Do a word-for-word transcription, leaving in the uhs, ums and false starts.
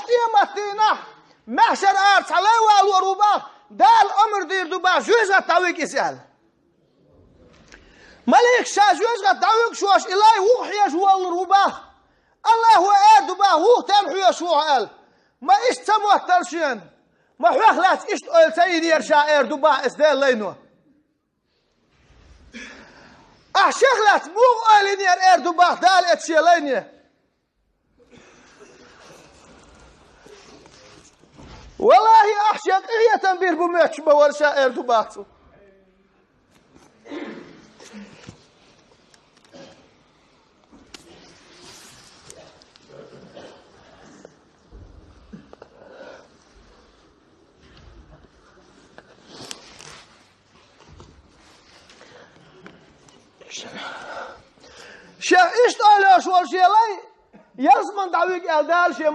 Къематдийнахь маьхьшар ара цхьа лай валор ву бах, Дала омра дийр ду бах, жоьжахат дӀавига иза аьлла. Маликаш ша жоьжахат дӀавига шоаш, и лай вуха хьежа воллур ву бах. Аллахьо эр ду бах, вуха тем хьоьжуш ву хьо аьлла. Ма иштта ца моттара шена. Ма хьох лаьцна иштта ойла ца йинера ша, эр ду бах, эцу Делан лайно. Ахь шех лаьцна муха ойла йинера, эр ду бах, Дала эцу шен лайне. Валлахьи, ахь шен къинхетам бийр бу моьттуш ма вара ша, эр ду бах цо. Шех иштта ойла йеш волу шен лай, ялсамане дӀавига аьлла Дала шен